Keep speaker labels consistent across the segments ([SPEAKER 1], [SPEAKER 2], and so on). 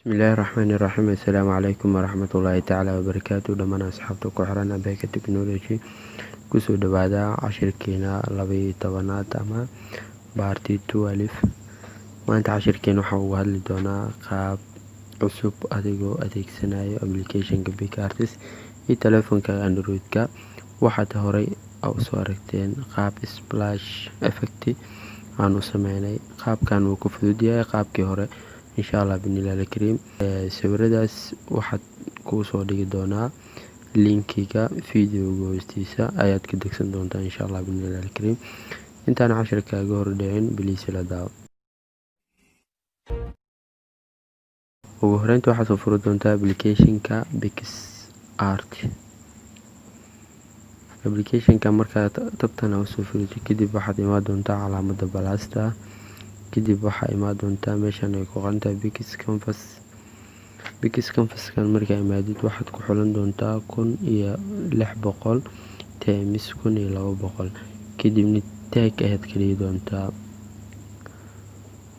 [SPEAKER 1] Bismillaahi Raxmaani Raxiim. Assalaamu calaykum waraxmatullaahi tacaala wabarakaatu. Dhammaan asxaabta ku xiran Abeka Technology, kusoo dhawaada cashirkeena 12aad ama part 12. Maanta cashirkeena waxaa uga hadli doonaa qaab cusub adigoo adeegsanayo applicationka PicsArt iyo telefoonka Android-ka. Waxaad horey usoo aragteen qaab splash effect aan u sameynay. Qaabkan wuu ka fudud yahay qaabkii hore, insha Allah binillahi alkariim. Sawiradaas waxaad kuu soo dhigi doonaa linkiga videoga hoostiisa, ayaad ka degsan doontaa, insha Allah binillahi alkariim. Intaan cashirkaaga hor dhicin, please la daawo. Ugu horeynta waxaad soo furi doontaa applicationka PicsArt. Applicationka markaad tabtan usoo furito, kadib waxaad imaan doontaa calaamada plusta. Kadib waxaa imaan doontaa meeshan ay ku qoran tahay Pics Canvas. Pics Canvaskan markaa imaadid, waxaad ku xulan doontaa 1600 times 1200, kadibna tick ayaad ka dhigi doontaa.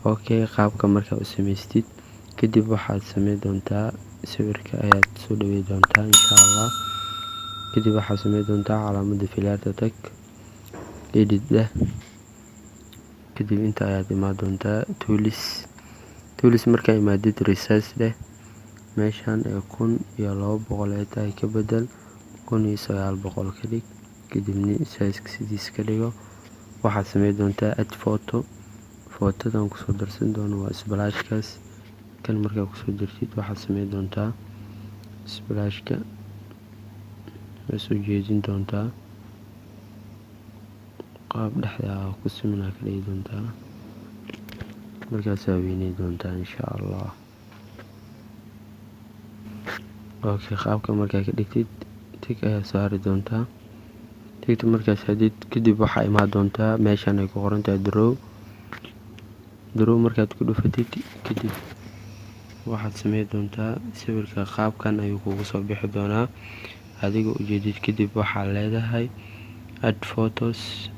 [SPEAKER 1] Okay, qaabka markaa u samaystid, kadib waxaad sameyn doontaa sawirka ayaad soo dhawey doontaa, insha Allah. Kadib waxaad sameyn doontaa calaamada filaarta tag, edit dheh. Kadib inta ayaad imaan doontaa tools. Tools markaa imaadid, resize dheh. Meeshan ee 1200 ay tahay ka bedel, 1900 ka dhig. Kadibna size sidiis ka dhigo. Waxaad sameyn doontaa add photo. Photodan kusoo darsan doono waa splashkaas. Kan markaa kusoo dartid, waxaad sameyn doontaa splashka waa soo jeedin doontaa, qaab dhexda ku siman ka dhigi doontaa. Markaasaa weyney doontaa, insha Allah. Okay, qaabka markaa ka dhigtid, tick ayaa saari doontaa. Tickta markaas hadid, kadib waxaa imaan doontaa meeshan ay ku qoran tahay draw. Draw markaad ku dhufatid, kadib waxaad sameyn doontaa sawirka qaabkan ayuu kugu soo bixi doonaa adiga ujeedid. Kadib waxaa leedahay add photos.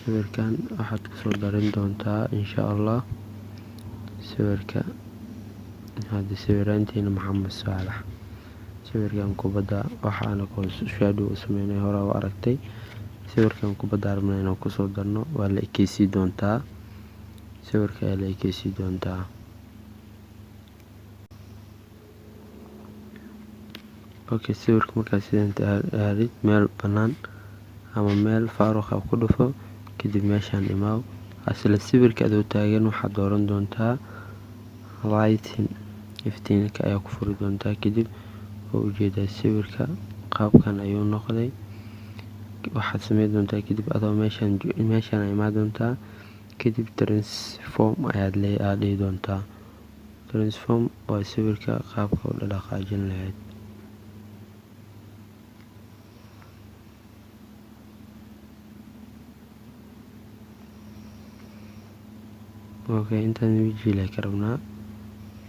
[SPEAKER 1] Sawirkan waxaad kusoo darin doontaa, insha Allah, sawirka hadda sawiraanteena Maxamed Saalax. Sawirkan kubadda waxaana shadow u sameynay hore u aragtay. Sawirkan kubadda rabnaa inaan kusoo darno. Waa la ekeysii doontaa, sawirka ayaa la ekeysii doontaa. Okay, sawirka markaa sidan aadid, meel bannaan ama meel faaruq ah ku dhufo. Kadib meeshaan imaaw. Isla sawirka adoo taagan, waxaad dooran doontaa lighting, iftiinka ayaa ku furi doontaa. Kadib waa ujeedaa, sawirka qaabkan ayuu noqday. Waxaad sameyn doontaa kadib adoo meeshaan imaan doontaa. Kadib transform ayaad dhihi doontaa. Transform waa sawirka qaabka u dhaqaajin lahayd. Okay, intaan wijiila ka rabnaa,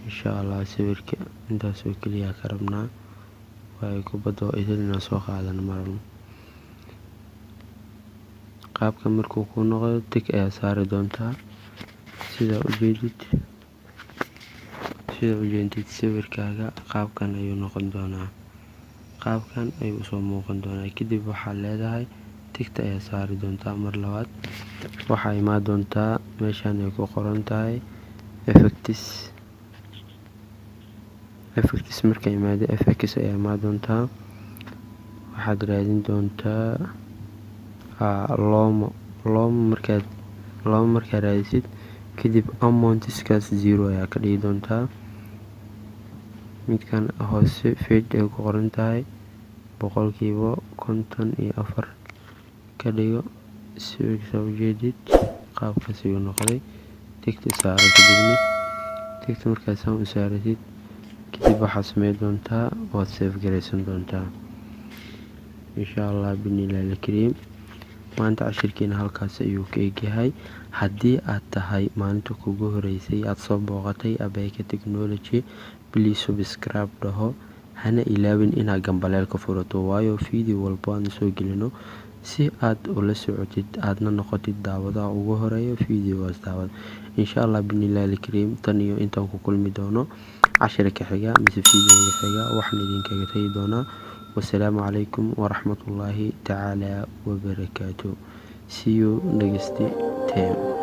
[SPEAKER 1] insha Allah. Sawirka intaas oo keliya ka rabnaa, waayo kubadda oo idil inaan soo qaadano ma rabno. Qaabka markuu kuu noqdo, tick ayaa saari doontaa. Sida ujeedid, sawirkaaga qaabkan ayuu noqon doonaa, qaabkan ayuu usoo muuqan doonaa. Kadib waxaad leedahay tickta ayaa saari doontaa. Mar labaad waxaa imaan doontaa meeshan ay ku qoran tahay effects. Effects markaa imaado, FX ayaa imaan doontaa. Waxaad raadin doontaa Luma. Luma markaad raadisid, kadib amountskaas zero ayaa ka dhigi doontaa. Midkan hoose fade ay ku qoran tahay 54% ka dhigo. Sawirka ujeedid qaabkaas ayuu noqday. Tickta saaro. Kadibna tickta markaad saan u saaratid, kadib waxaad sameyn doontaa waad save gareysan doontaa, insha Allah binillahi alkariim. Maanta cashirkeena halkaas ayuu ka egyahay. Haddii aad tahay maalinta kugu horeysay aad soo booqatay Abeka Technology, please subscribe dhaho, hana ilaawin inaad gambaleelka furato, waayo video walbo aan soo gelino. si aad ula socotid, aadna noqotid daawadaha ugu horeeya videogaas daawada, insha Allah binillahi alkariim. Tan iyo intaan ku kulmi doono cashirka xiga mise videoga xiga, waxaan idinkaga tagi doonaa wasalaamu calaykum waraxmatullaahi tacaala wabarakaatu. See you next time.